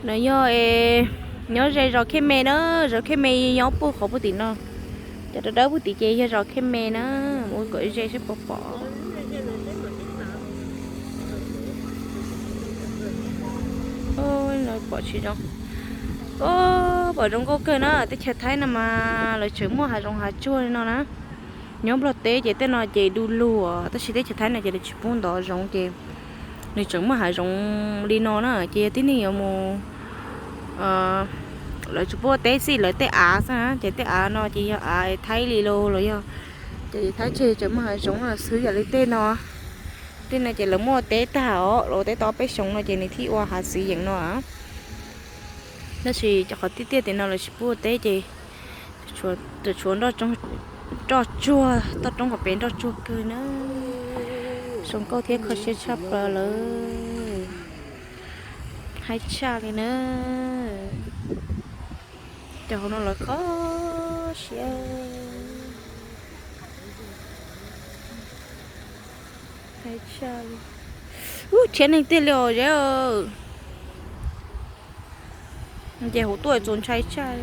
No yog es nyob ze zos Khej Me na, zos Khej Me nyob puag qhov puag tim no. Cov dawb dawb puag tim ces yog zos Khej Me na, mus ua kom ze saib puas pom. Pom tsis zoo. Pom zoo nkauj kawg na, teb chaws Thaib no mas lawv tseem muaj hav zoov hav tsuag li no na. Nyob Nplog teb ces tej no ces du lug, tab sis teb chaws Thaib no ces lawv tsis pub ntov zoov ces nws tseem muaj hav zoov li no na. Ces yog tib neeg yuav mus, lawv tsis pub ua teb xij, lawv tej av xwb na, ces tej av no ces yog av Thaib li los los yog, ces Thaib tseg tseem muaj hav zoov xwb yam li tej no. Tej no ces lawv muab ua teb tag os, lawv ua teb tau peb xyoos no ces nws thiaj ua hav xwm yeem no. Tab sis cov qhov tiaj tiaj tim no lawv tsis pub ua teb ces tsuas nroj tsuag, toj roob qhov pem nroj tsuag kawg na. Zoo nkauj thiab kho siab tshaj plaws lawm. Haib tshaj li na. Cov hauv no lawv kho siab. Haib tshaj li. Ub, rhiab neeg tiag li os Zeb. Ces hauv tuaj txaus ntshai tshaj.